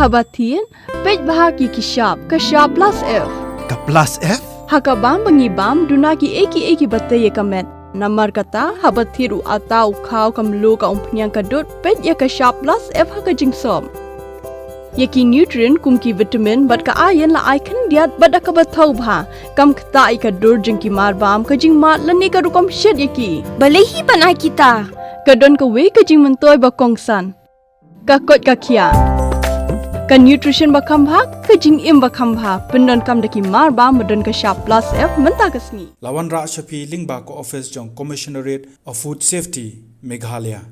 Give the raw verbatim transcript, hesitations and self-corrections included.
Haba thied, peit bha ïa ki shap, ka shap plus F. Ka plus F? Ha ka bam ba ngi bam, duna kiei kiei kiba tei ïa ka met. Namar kata, haba thied u atta, u khaw, ka mluh, ka umphniang, ka dud, peit ïa ka shap plus F ha ka jingsop. Ïa ki nutrient kum ki vitamin bad ka iron la ai khyndiat bad da kaba thaw bha. Kam ktah ïa ka dur jong ki mar bam, ka jingmad lane ka rukom shet ïa ki. Balei hi ban ai kita? Ka don kawei ka jingmyntoi ba kongsan. Ka koit ka khiah. Ka nutrition ba kham bha, ka jingim ba kham bha. Pyndonkam da ki mar bam ba don ka shap plus F mynta ka sngi. La wanrah sha phi lyngba ka office jong Commissionerate of Food Safety, Meghalaya.